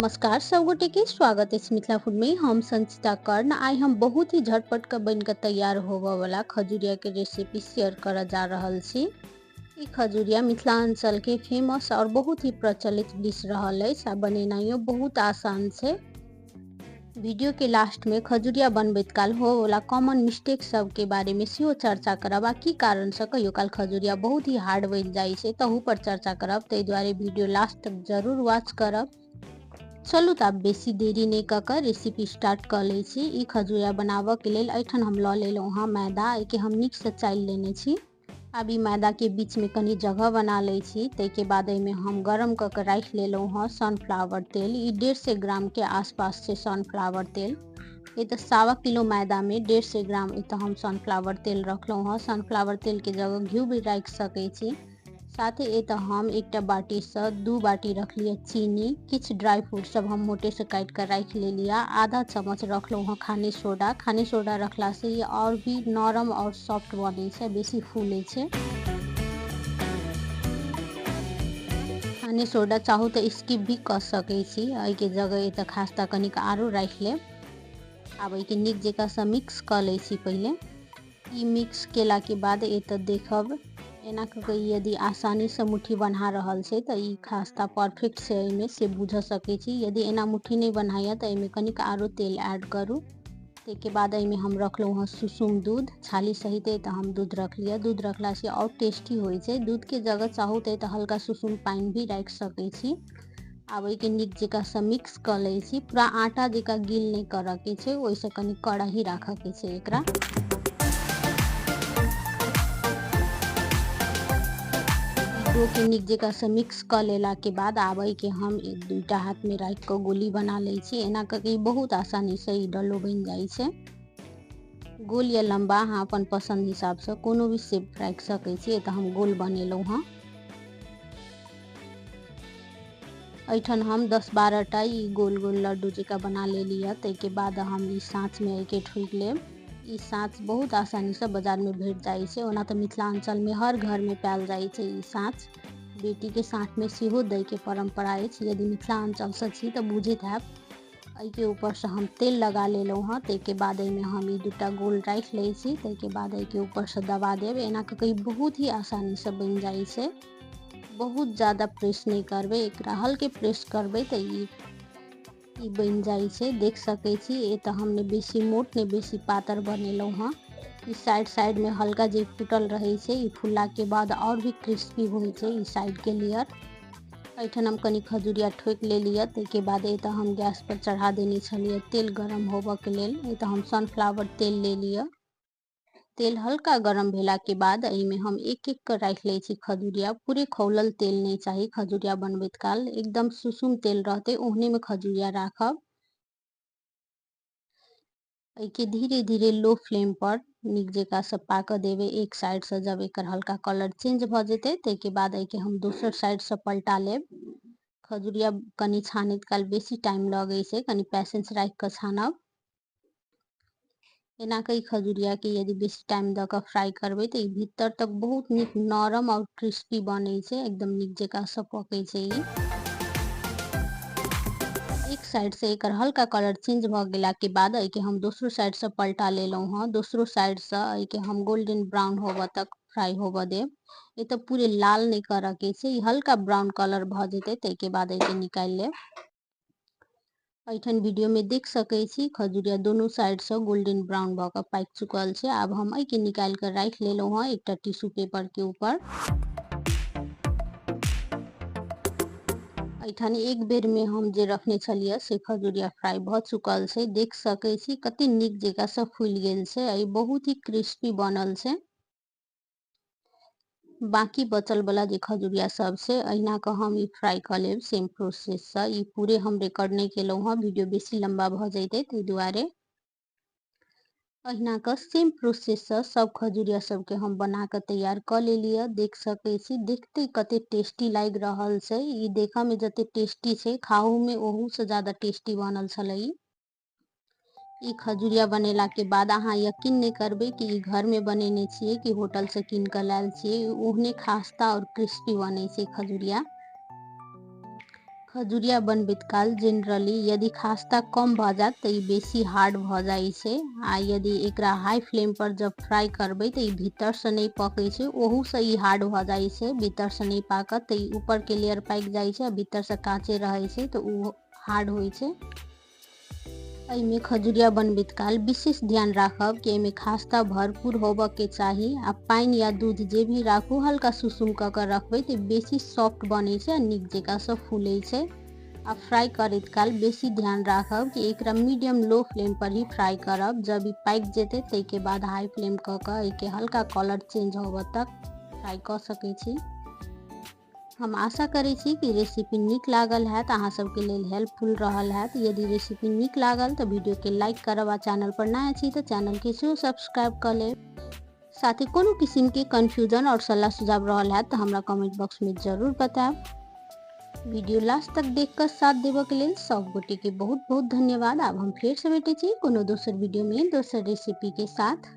नमस्कार सब गोटे के स्वागत अछि मिथिला फूड में। हम संचिता कर्ण। आइ हम बहुत ही झटपट के बन के तैयार होबऽ वाला खजुरिया के रेसिपी शेयर करऽ जा रहल छी। ई खजुरिया मिथिलांचल के फेमस और बहुत ही प्रचलित डिश रहल अछि आ बनेनाइयो बहुत आसान छै। वीडियो के लास्ट में खजुरिया बनबैत काल होवला कॉमन मिस्टेक सब के बारे में सेहो चर्चा करब आ की कारण से कहियो काल खजुरिया बहुत ही हार्ड बनि जाइ छै तहू पर चर्चा करब, ताहि दुआरे वीडियो लास्ट तक जरूर वॉच करब। चलू तऽ आब बेसी देरी नहि कऽ कऽ रेसिपी स्टार्ट कऽ लै छी। ई खजुरिया बनाबऽ के लेल एहिठाम हम लऽ लेलहुँ हँ मैदा। एहिके हम नीकसँ चालि लेने छी। आब ई मैदाके बीचमे कनि जगह बना लै छी। ताहिके बाद एहिमे हम गरम कऽ कऽ राखि लेलहुँ हँ सनफ्लावर तेल। ई 150 ग्रामके आसपास छै सनफ्लावर तेल। ई तऽ 1.25 किलो मैदामे 150 ग्राम एतऽ हम सनफ्लावर तेल रखलहुँ हँ। सनफ्लावर तेलके जगह घी भी राखि सकै छी। साथे एतऽ हम एकटा बाटीसँ 2 बाटी रखलियै चीनी, किछु ड्राई फ्रूट सब हम मोटेसँ काटि कऽ राखि लेलियै। आधा चम्मच रखलहुँ हँ खाने सोडा। खाने सोडा रखलासँ ई आओर भी नरम आओर सॉफ्ट बनै छै, बेसी फूलै छै। खाने सोडा चाहू तऽ स्किप भी कऽ सकै छी। एहिके जगह एतऽ खास्ता कनिक आरो राखि लेब। आब एहिके नीक जकाँसँ मिक्स कऽ लै छी। पहिले ई मिक्स केलाके बाद एतऽ देखब एना कऽ कऽ यदि आसानीसँ मुट्ठी बन्हा रहल छै तऽ ई खास्ता परफेक्ट छै, एहिमे से बुझ सकै छी। यदि एना मुट्ठी नहि बन्हाइए तऽ एहिमे कनिक आरो तेल ऐड करू। ताहिके बाद एहिमे हम रखलहुँ हँ सुसुम दूध, छाली सहित तऽ हम दूध रखलियै। दूध रखलासँ आओर टेस्टी होइ छै। दूधके जगह चाहू तऽ एतऽ हल्का सुसुम पानि भी राखि सकै छी। आब एहिके नीक जकाँसँ मिक्स कऽ लै छी। पूरा आटा जकाँ गील नहि करऽके छै, ओहिसँ कनि कड़ा ही राखऽके छै एकरा। डोके नीक जकाँसँ मिक्स कऽ लेलाके बाद आब एहिके हम एक दूटा हाथमे राखि कऽ गोली बना लै छी। एना कऽ कऽ ई बहुत आसानीसँ ई डलो बनि जाइ छै। गोल या लम्बा अहाँ अपन पसन्द हिसाबसँ कोनो भी शेप राखि सकै छी। एतऽ हम गोल बनेलहुँ हँ। एहिठाम हम 10-12 टा ई गोल गोल लड्डू जकाँ बना लेली हँ। ताहिके बाद हम ई साँचमे एहिके ठोकि लेब। ई साँच बहुत आसानीसँ बाजारमे भेट जाइ छै। ओना तऽ मिथिलाञ्चलमे हर घरमे पायल जाइ छै ई साँच। बेटीके साँठमे सेहो दैके परम्परा अछि। यदि मिथिलाञ्चलसँ छी तऽ बुझैत हैब। एहिके ऊपरसँ हम तेल लगा लेलहुँ हँ। ताहिके बाद एहिमे हम ई दूटा गोल राखि लै छी। ताहिके बाद एहिके ऊपरसँ दबा देब। एना कऽ कऽ ई बहुत ही आसानीसँ बनि जाइ छै। बहुत ज्यादा प्रेस नहि करबै एकरा, हल्के प्रेस करबै तऽ ई बनि जाइ छै। देख सकै छी एतऽ हम ने बेसी मोट ने बेसी पातर बनेलहुँ हँ। ई साइड साइडमे हल्का जे फूटल रहै छै, ई फुललाके बाद आओर भी क्रिस्पी होइ छै ई साइडके लेयर। एहिठाम हम कनि खजुरिया ठोकि लेलियै। ताहिके बाद एतऽ हम गैस पर चढ़ा देने छलियै तेल गरम होबऽके लेल। एतऽ हम सनफ्लावर तेल लेलियै। तेल हल्का गरम भेलाके बाद एहिमे हम एक एक कऽ राखि लै छी खजुरिया। पूरे खौलल तेल नहि चाही खजुरिया बनबैत काल, एकदम सुसुम तेल रहतै ओहनेमे खजुरिया राखब। एहिके धीरे धीरे लो फ्लेम पर नीक जकाँसँ पाकऽ देबै। एक साइडसँ जब एकर हल्का कलर चेंज भऽ जेतै ताहिके बाद एहिके हम दोसर साइडसँ पलटा लेब। खजुरिया कनि छानैत काल बेसी टाइम लगै छै, कनि पैसेंस राखि कऽ छानब। एना कऽ ई खजुरियाके यदि बेसी टाइम दऽ कऽ फ्राई करबै तऽ ई भीतर तक बहुत नीक नरम आओर क्रिस्पी बनै छै, एकदम नीक जकाँसँ पकै छै ई। एक साइडसँ एकर हल्का कलर चेंज भऽ गेलाके बाद एहिके हम दोसरो साइडसँ पलटा लेलहुँ हँ। दोसरो साइडसँ एहिके हम गोल्डन ब्राउन होबऽ तक फ्राई होबऽ देब। एतऽ पूरे लाल नहि करऽके छै, ई हल्का ब्राउन कलर भऽ जेतै ताहिके बाद एहिके निकालि लेब। एहिठाम वीडियोमे देख सकै छी खजुरिया दोनों साइडसँ गोल्डन ब्राउन भऽ कऽ पाकि चुकल छै। आब हम एहिके निकालि कऽ राखि लेलहुँ हँ एकटा टिश्यू पेपरके ऊपर। एहिठाम एक बेरमे हम जे रखने छलियै से खजुरिया फ्राई भऽ चुकल छै। देख सकै छी कते नीक जकाँसँ फूलि गेल छै। ई बहुत ही क्रिस्पी बनल छै। बाकी बचल वाला जे खजुरिया सब छै अहिना कऽ हम ई फ्राई कऽ लेब सेम प्रोसेससँ। ई पूरे हम रिकॉर्ड नहि केलहुँ हँ, वीडियो बेसी लम्बा भऽ जैतै ताहि दुआरे। अहिना कऽ सेम प्रोसेससँ सब खजुरिया सबके हम बना कऽ तैयार कऽ लेलियै। देख सकै छी देखते कते टेस्टी लागि रहल छै। ई देखऽमे जते टेस्टी छै खाहूमे ओहूसँ ज्यादा टेस्टी बनल छलै ई। ई खजुरिया बनेलाके बाद अहाँ यकीन नहि करबै कि ई घरमे बनेने छियै कि होटलसँ कीन कऽ लायल छियै, ओहने खास्ता आओर क्रिस्पी बनै छै खजुरिया। खजुरिया बनबैत काल जेनरली यदि खास्ता कम भऽ जायत तऽ ई बेसी हार्ड भऽ जाइ छै, आ यदि एकरा हाई फ्लेम पर जब फ्राई करबै तऽ ई भीतरसँ नहि पकै छै, ओहूसँ ई हार्ड भऽ जाइ छै। भीतरसँ नहि पाकत तऽ ई ऊपरके लेयर पाकि जाइ छै आ भीतरसँ काँचे रहै छै, तऽ ओ हार्ड होइ छै। एहिमे खजुरिया बनबैत काल विशेष ध्यान राखब कि एहिमे खास्ता भरपूर होबऽके चाही, आ पानि या दूध जे भी राखू हल्का सुसुम कऽ कऽ रखबै तऽ बेसी सॉफ्ट बनै छै आ नीक जकाँसँ फूलै छै। आ फ्राई करैत काल बेसी ध्यान राखब कि एकरा मीडियम लो फ्लेम पर ही फ्राई करब। जब ई पाकि जेतै ताहिके बाद हाई फ्लेम कऽ कऽ एहिके हल्का कलर चेंज होबऽ तक फ्राई कऽ सकै छी। हम आशा करै छी कि रेसिपी नीक लागल हैत, अहाँ सबके लेल हेल्पफुल रहल हैत। यदि रेसिपी नीक लागल तऽ वीडियो के लाइक करब, आ चैनल पर नया छी तऽ चैनल के सेहो सब्सक्राइब कऽ लेब। साथ ही कोनो किसिम के कन्फ्यूजन और सलाह सुझाव रहल हैत तऽ हमरा कमेंट बॉक्स में जरूर बतायब। वीडियो लास्ट तक देख कऽ साथ देबऽ के लेल सब गोटे के बहुत बहुत धन्यवाद। आब हम फेर से भेटै छी कोनो दोसर वीडियो में दोसर रेसिपी के साथ।